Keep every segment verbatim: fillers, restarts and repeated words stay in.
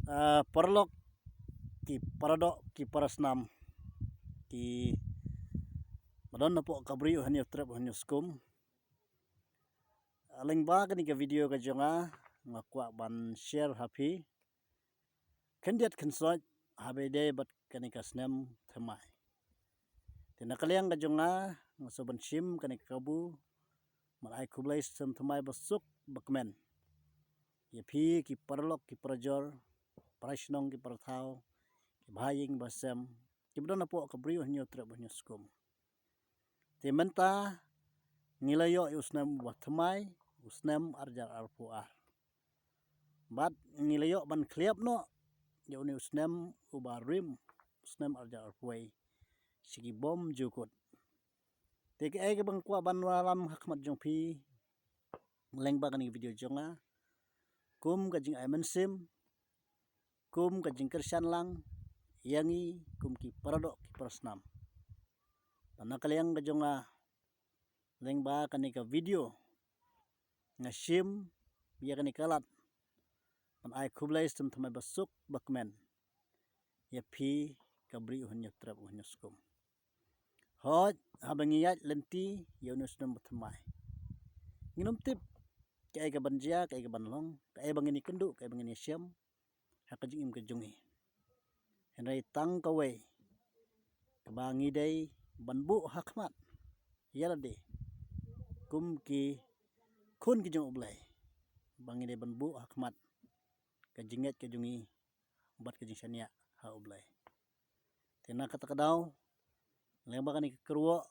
Ah, paralok ki paradoh ki parasnam ki ba don napoh ka bri u Hynñiewtrep u Hynñiewskum. Ah, lyngba kane ka video ka jong nga, nga kwah ban share ha phi khyndiat khynsoit ha ba ïadei bad kane ka snem thymmai. Te na ka liang ka jong nga, nga sngewbha ban shim kane ka kabu ban ai khublei snem thymmai ba suk ba kmen ïa phi ki paralok ki parajor, para shnong ki para thaw, ki bahaïing bahasem, ki ba don napoh ka bri u Hynñiewtrep u Hynñiewskum. Te mynta ngi la ïoh ïa u snem uba thymmai, u snem ar hajar arphew ar. Bad ngi la ïoh ban khlieh noh ïa une u snem uba rim, u snem ar hajar arphew wei, sha ki bym jukut. Te kaei kaba nga kwah ban wallam ha khmat jong phi lyngba kane ka video jong nga, kum ka jingai mynsiem, kum ka jingkyrshan lang ïa ngi kum ki paradoh ki parasnam. Bad na ka liang ka jong nga, lyngba kane ka video nga shim ïa kane ka lad ban ai khublei snem thymmai ba suk ba kmen ïa phi ka bri u Hynñiewtrep u Hynñiewskum. Hooid, haba ngi ïaid lynti ïa une u snem ba thymmai, ngim tip kaei kaban jia, kaei kaban long, kaei ba ngin ïakynduh, kaei ba ngin ïashem ha ka jingim ka jong ngi. Hynrei tang kawei kaba ngi dei ban buh ha khmat ïa lade kum ki khun ki jong U Blei, ba ngi dei ban buh ha khmat ka jingngeit ka jong ngi bad ka jingshaniah ha U Blei. Te na kata ka daw, lyngba kane ka kyrwoh,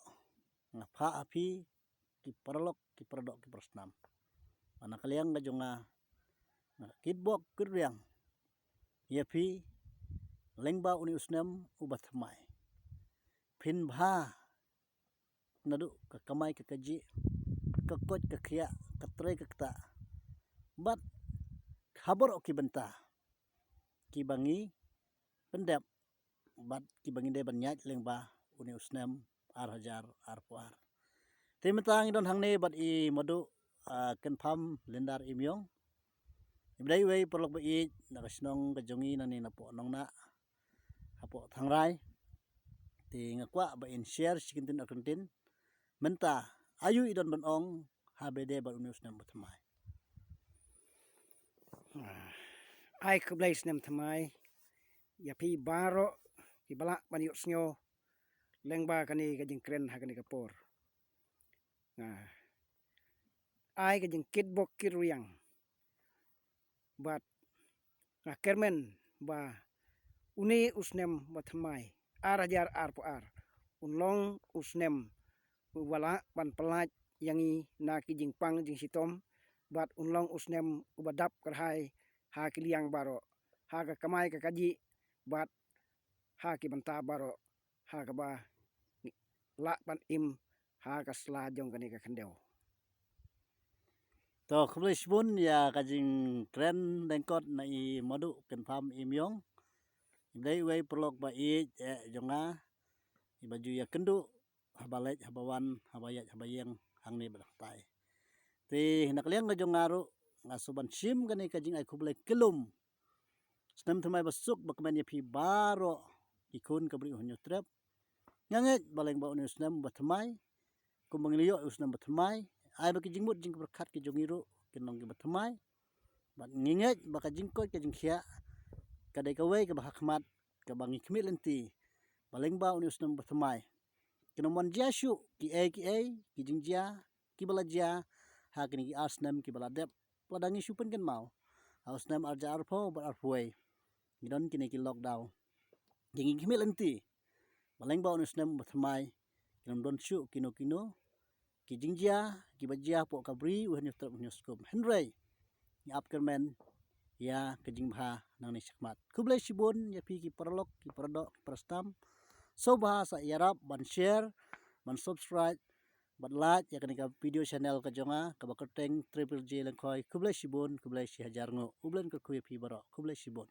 nga phah ha phi ki paralok ki paradoh ki parasnam. Bad na ka liang ka jong nga, nga kitbok kitrwiang ïa phi lyngba une u snem uba thymmai. Phin bha naduh ka kamai ka kajih, ka koit ka khiah, ka trei ka ktah, bad ha baroh ki bynta kiba ngi pyndep bad kiba ngi dei ban ïaid lyngba une u snem ar hajar arphew ar. Te mynta ngi don hangne bad i Maduh, ah, Kynpham Lyndar Imïong, iba dei iwei i paralok ba ïeit na ka shnong ka jong ngi nangne napoh Nongnah, hapoh Thangrai. Te nga kwah ba in share shi kyntien ar kyntien mynta aïu i don ban ong ha ba ïadei bad une u snem ba thymmai. Ah, ai khublei snem thymmai ïa phi baroh kiba lah ban ïohsngew lyngba kane ka jingkren ha kane ka por. Nga ai ka jingkitbok kitrwiang bad nga kyrmen ba une u snem ba thymmai ar hajar arphew ar un long u snem uba lah ban pyllait ïa ngi na ki jingpang jingshitom, bad un long u snem uba dap kyrhai ha ki liang baroh, ha ka kamai ka kajih bad ha ki bynta baroh, ha kaba lah ban im ha ka sla jong kane ka khyndew. To, khublei shibun ïa ka jingkren lyngkot na i Maduh Kynpham Imïong, iba dei iwei i paralok ba ïeit eh jong nga, iba ju ïakynduh haba leit haba wan, haba ïaid haba ïeng hangne bad hangtai. Te na ka liang ka jong nga ruh, nga sngewbha ban shim kane ka jingai khublei kyllum snem thymmai ba suk ba kmen ïa phi baroh ki khun ka bri u Hynñiewtrep. Nga ngeit ba lyngba une u snem ba thymmai, kumba ngi la ïoh u snem ba thymmai, ai ba ki jingmut jingpyrkhat ki jong ngi ruh kin long kiba thymmai. Bad ngi ngeit ba ka jingkoit ka jingkhiah ka dei kawei kaba ha khmat, kaba ngi khmih lynti ba lyngba une u snem ba thymmai kin ym wan jia shuh kiei kiei ki jingjia kiba la jia ha kine ki ar snem kiba la dep. Lada ngi shu pynkynmaw ha u snem ar hajar arphew bad arphew wei, ngi don kine ki lockdown. Te ngi khmih lynti ba lyngba une u snem ba thymmai kin ym don shuh kino kino ki jingjia kiba jia hapoh ka bri u Hynñiewtrep u Hynñiewskum. Hynrei ngi ap kyrmen ïa ka jingbha nangne shakhmat. Khublei shibun ïa phi ki paralok ki paradoh ki parasnam. Sngewbha sa ïarap ban share, ban subscribe bad like ïa kane ka video channel ka jong nga kaba kyrteng Triple J Lyngkhoi. Khublei shibun, khublei shihajar nguh. U Blei un kyrkhu ïa phi baroh. Khublei shibun.